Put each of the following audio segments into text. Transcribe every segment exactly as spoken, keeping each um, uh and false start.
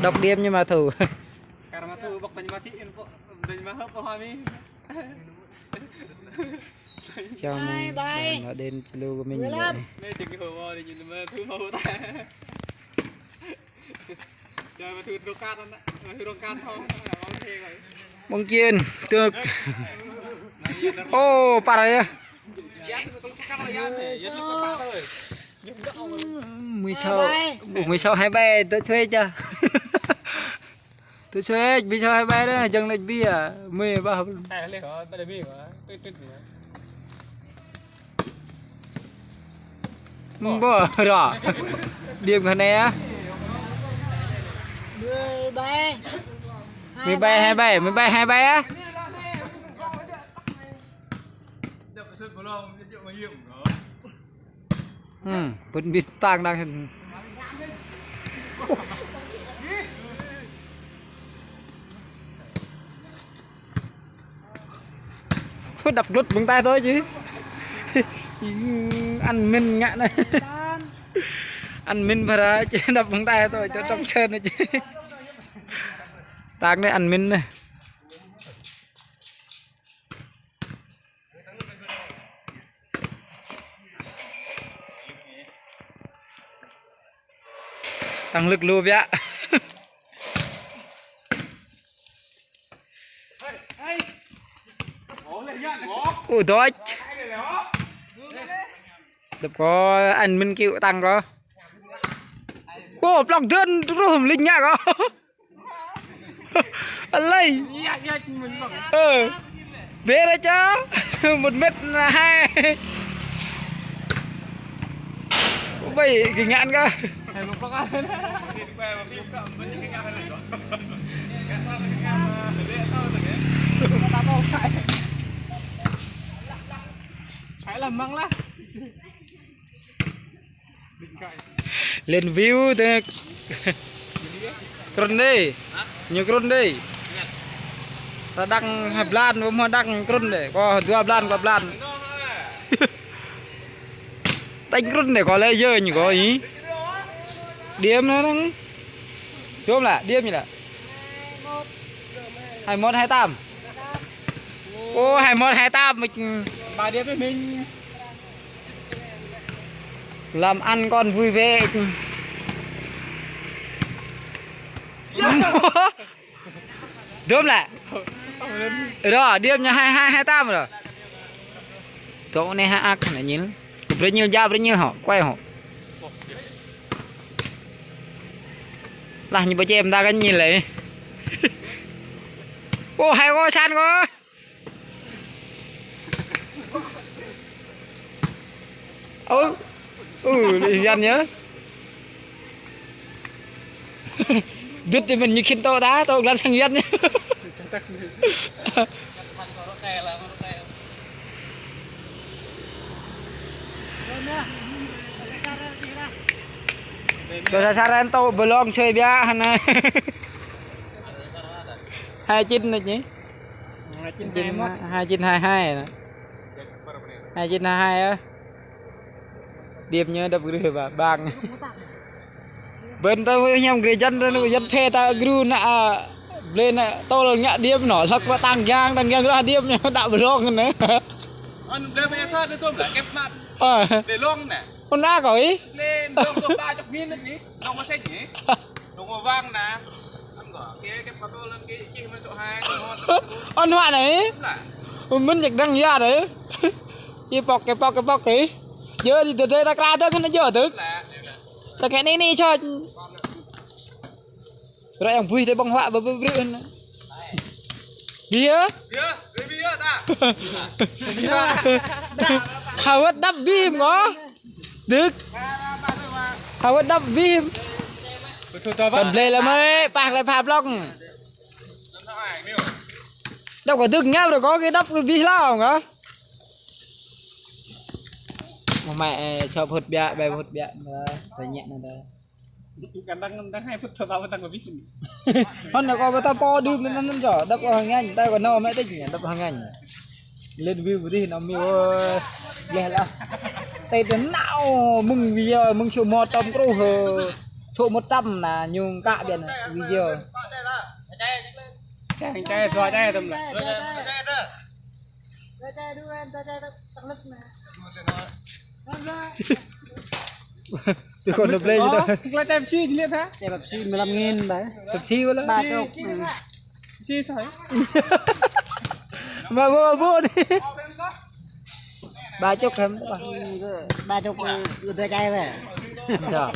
Độc điểm nhưng mà thủ. Kar ma thu bok tanh ma thi in po, tanh ma hơp po ha mi. Chào mừng bạn đã đến Chelu của mình. Mê chừng hơ wo đi nhìn ma thu ma hơ ta. Chào ma thu rong kat ană, ma thu rong kat thôi, ok rồi. Bóng chiên, tược. Ô, par ya. Mười sáu, mười sáu hai bảy, tôi thuê cho. Tôi thuê, mười sáu hai bảy đó, dâng lệch bia, mười ba. Bơ, rồi. Điểm cái này á. Mười bảy. Mười bảy hai bảy, mười bảy hai bảy á. Ừ, vẫn biết tăng đang. Đập glut bằng tay thôi chứ. Ăn min ngạ này. Ăn min phara chứ đập bằng tay thôi, cho trong sân này chứ. Tăng này ăn min này. Tăng lực lùa biă. Ui, doj. Đập có ăn min kiu tăng có. Ô, plŏk dơn truh linh ngă có. Alai. Ơ. Về rồi cho. Một mét hai. Ôi, vậy cái ngạn cơ. Phải làm măng lá. Lên view tơ. Krŭn đê. Hả? Ñu krŭn đê. Iya. Ta đăng hai blan, ƀu mă đăng krŭn đê. Kơ dua blan, kơ blan. Tanh krŭn đê kơ lĕ yơh ñu kơ ih. Điểm anŭn năng. Dôm lah, điểm ñu lah. Hai một hai tám. Ô, hai một hai tám. Ba điểm với mình. Làm ăn còn vui vẻ. Dôm lah. Rồi, điểm ñu hai hai hai tám rồi. Tŏ anai ha ak anai ñil. Brơi ñil ja, brơi ñil hŏ, kuai hŏ. Lah ñu ƀu čem ta kơ ñil lĕ. Ô, hai kơ san kơ. Ô, ô, yan nhớ. Dŭt đi mơ̆n ñu khĭn tŏ ta, tŏ glan sang yan nhớ. Tŏ sa sa ren tŏ bơlong čơi biă hă anai. Hai chín anai čih. Hai chín hai mốt. Hai chín hai hai anai. Hai chín hai hai á. Điểm ñu đập gru ba bang. Bơ̆n ta hiam gru jăn ta nu jăn phe ta gru na, a, ble na tol ngă điểm nŏ, lăk wa tăng giang, tăng giang rah điểm ñu đă bơlong anai. Ăn ble mă sa anai tôm lah kĕp mă. Ơ. Ble long anai. Ôn a kơ ih. Ble long tôm ba chục nghìn anai. Long mă sĕch anai. Long mă vang anai. Ăn kơ, kĕp, kĕp kơ tol lăn kĕp čih mă số hai, số một, số một. Ăn hua anai. Lah. Mơ̆n jak dăng ya anai. Kĕp pŏk, kĕp pŏk, kĕp pŏk ih. Jơ đi tơdơi ta kra tơ kăn jơ tơ. Lah. Ta kĕ anai anai čô. Ră yang buih tơ ƀơ̆ng huă bơ bơ brư̆ anai. Bia? Bia, bia, bia ta. Khawat đăp bim kơ. Dơ̆k. Khawat đăp bim. Kăn ble lah mơi, pah lĕ pha blŏng. Đăp kơ dơ̆k ñăp rồi kơ kơ đăp kơ bih lao kơ. Mơ̆ mă, ơ, sŏ phŭt biă, bai phŭt biă, mă, tơña anai tơ. Kăn dăng, dăng hai phŭt, sŏ ba phŭt dăng kơ bih. Hŏn anai kơ ta pô đưm anŭn anŭn čô, đăp kơ hăng ngăn, ta kơ nô mă tĕč anai, đăp hăng ngăn. Lên view bơdih nô mi ơi. Leh lah. Tê tê nao, mơ̆ng bia, mơ̆ng sô mô tơm kruh hơ. Tụ một trăm na ñu kă biên video. Čai, čai, dua čai tơm lah. Tui kơ nộp lê ñu ta. Kơ čai Pepsi ñu lihat ha. Čai Pepsi mười lăm nghìn ba. Pepsi wala. Ba chục. Pepsi soi. Mă bô, mă bô đi. Ba chục hăm. Ba chục, dua čai weh. Dua.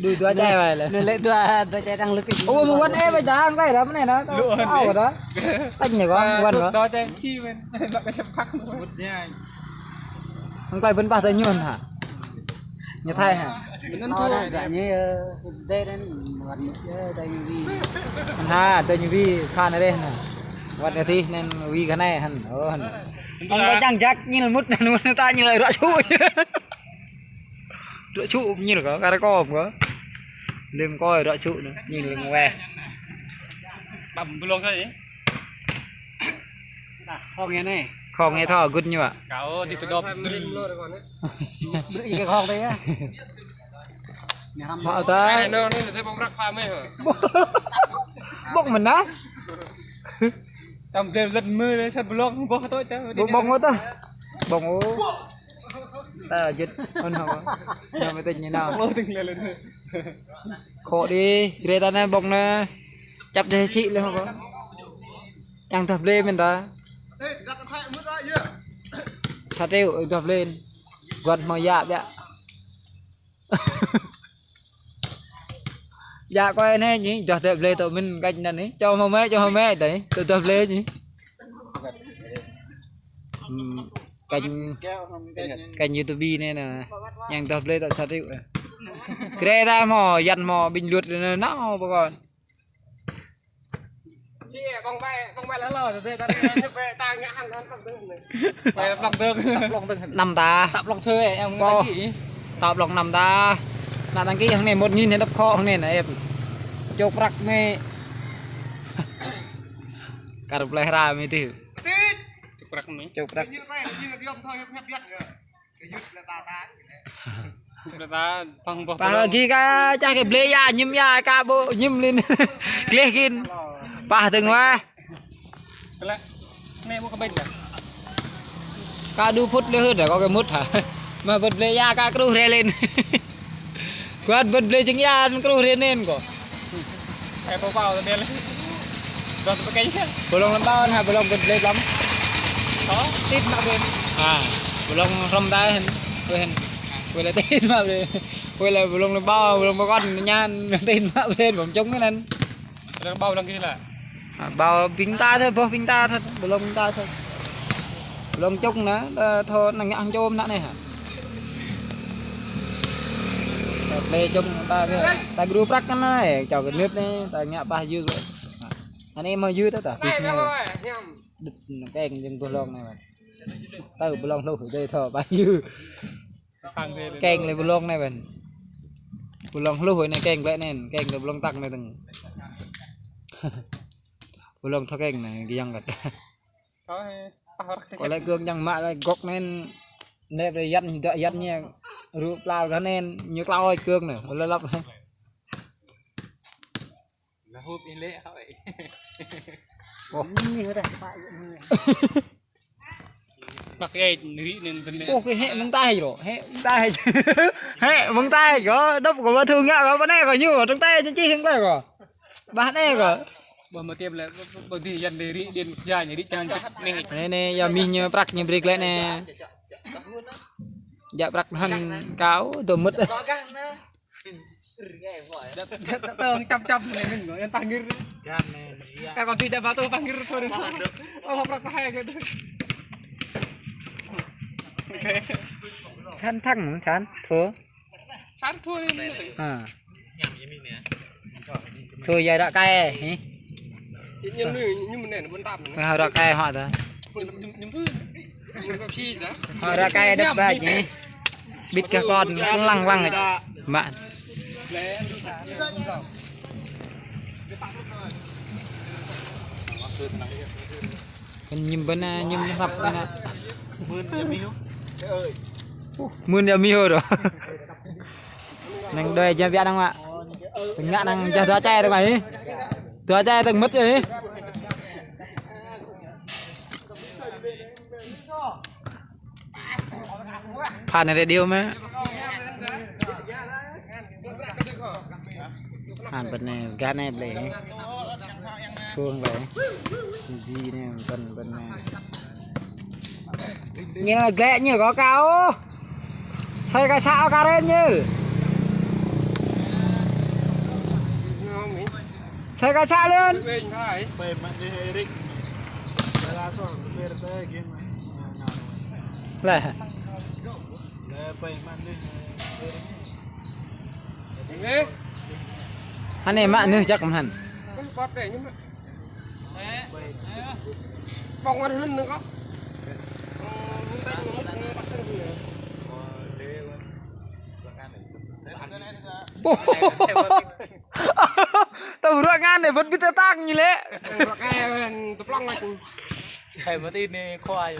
Dua, dua čai weh lah. Nê lĕ dua, dua čai tăng lŭk. Ô, mơ̆ng wăn ê, ba jang klai dah, mơ̆ng anai dah. Lu wăn. Ao dah. Tơña kơ wăn kơ. Dua čai Pepsi mơ̆n. Mă kơ čem phak. Mơ̆ng klai bơ̆n pah tơ ñun ha. Ñu Thái ha. Bơ̆n ăn thôi. Dah ñu, ơ, dê đen, wăn mŭt, ơ, dê ñu vi. Ha, dê ñu vi, khan reh na. Wăt reh tih nên vi kơ anai hăn. Ô, hăn. Ƀing kâo čang jak ñil mŭt, mŭt ta ñil ruă ču. Ruă ču ñil kơ, kar kơ kâo kơ. Lĕm kơ ruă ču anai, ñil lĕm weh. Băm blong thôi. Khong anai. Khong anai thâo gŭt ñu ah. Kâo đi tơdŏp. Brơi kơ khong tơ ah. Mă ta. Anai, anai, anai, anai, bơ̆ng răk pha mơi hă. Ƀŏk mơ̆n ah. Tăm dê lăt mơi, sat blong, ƀŏk tui ta. Ƀŏk, ƀŏk mơ̆n ta. Ƀŏk ô. Ta jĕt, ôn hŏ. Ñu mơ̆ tơña ñu nao. Ƀŏk lơ tơ̆ng lĕ lĕ. Khŏ đi, grê ta anai ƀŏk anai. Čăp dê sĭ lĕ hŏ. Čang tơblê mơ̆n ta. Sa triệu tơblê. Guăn hmâo yă biă. Yă kơ anai ñu, čang tơblê tơ mơ̆n kăč anŭn ñu. Čang hmâo mĕ, čang hmâo mĕ đơi. Tơ tơblê ñu. Hmm. Kênh, kênh YouTube anai nê, ñu tơblê tơ sa triệu. Grê ta hmâo, yăn hmâo, bình luận anai, nao pơkŏn. Chị, bong bay, bong bay lơ lơ, tơ tơ tơ tơ tơ ngă hăn hăn hăn tơ̆ng anai. Bay blong tơ̆ng. Blong tơ̆ng hăn. Năm ta. Tap blong sơ, em đăng ký. Tap blong năm ta. Nă đăng ký hăng anai một nghìn hăn đăp khŏ hăng anai nă em. Čô prăk mơi. Kar pleh ra mơi tih. Čô prăk mơi. Čô prăk. Pah lagi ka čah kơ blê ia, ñim ia, ka ƀu ñim lin. Gleh gin. Pah tơ̆ng wah. Ka du phŭt lĕ hơ̆t, kâo kơ mŭt hă. Mă bơ̆t blê ia ka kruh rê lin. Kuat bơ̆t blê jing ia kruh rê anŭn kâo. Ê, pô pao tơ đel. Đơ̆t tơ pơkei. Bơlông lăm ƀâo hă, bơlông bơ̆t blê lăm. Hă? Tĭt mă blê. À, bơlông hrŏm đai hăn. Weh hăn. Weh lĕ tĭt mă blê. Weh lĕ bơlông lăm ƀâo, bơlông pơkŏn ñan tĭt mă blê, bơ̆n čung anŭn. Lăm ƀâo lăng kơ lă. À, ƀâo ƀing ta thôi, boh ƀing ta thôi, bơlông ƀing ta thôi. Bơlông čung nă, ta thâo năng ngă hăng čôm nă anai hă. Ta blê čung ta kơ, ta gru prăk anai, čô kơ nưp anai, ta ngă pah yư. Anai mă yư ta ta. Anai, anai, anai. Đĭt keng jing bơlông anai. Ta bơlông hluh dê thâo pah yư. Keng lĕ bơlông anai ƀĕn. Bơlông hluh anai keng lĕ anai, keng lĕ bơlông tăng anai tơ̆ng. Bơlông thâo keng anai, kiăng kăt. Kơ lĕ kơ̆ng čang mă lĕ gŏk anai, lĕ yăn, dŏ yăn ñu, rŭ plao kơ anai, ñu klao ơi kơ̆ng anai, lĕ lăp. Là hộp in lệ hỏi. Ơ. Mă kơ rĭ anŭn tơnê. Ơ, kơ hĕ mơ̆ng ta hĕ rŏ, hĕ mơ̆ng ta hĕ. Hĕ mơ̆ng ta hĕ kơ, đŏp kơ mă thu ngă kơ, pơ anai kơ ñu, trong ta čih hĕng klai kơ. Ƀah anai kơ. Ƀu mă tiêm lĕ, ƀu dih yăn đê rĭ, điên ja ñu rĭ čang čih anai. Anai, anai, yua mih ñu prăk ñu brơi glaĭ anai. Djă prăk hăn kâo, tơ mŭt. Tơ, tơ, tơ, čăm, čăm, anai mơ̆n, yăn pah ngir. Ơ, kâo tui djă ba tơ pah ngir, tơ. Ơ, prăk pah hai kơ tơ. Săn thăng, săn, tơ. Săn tơ anai. À. Tơ, yua ră kai, hĕ? Ñu, ñu, ñu mơ̆n anai, ƀôn tăm anai. Ră kai hŏ tơ. Hŏ ră kai đăp ba ñu. Bĭt kơ kŏn lăng lăng. Mă. Kơ ñim ƀơ̆n anai, ñim hrăp anai. Mưn yă mih hŏ. Ơ, mưn yă mih hŏ rŏ. Năng đuaĭ jam biă năng mă. Tơngă năng jah dua čai tơ̆ng mă hĭ. Dua čai tơ̆ng mơ̆t hĭ. Phan radio mă. Phan bơ̆t anai, gah anai blơi hĭ. Chuông blơi. Di anai, bơ̆n, bơ̆n anai. Ñu lĕ ñu kơ kâo. Sai kơ să kơ rên ñu. Sai kơ să lên. Lah. Anai mă nơh jăk mơ̆n. Bông ăn hĭn nưng kâo. Tơl bruă ngăn anai bơ̆t ƀĭt tơtăng ñu lĕ. Bruă kơ tơplŏng lagi. Thầy bơ̆t anai khoai.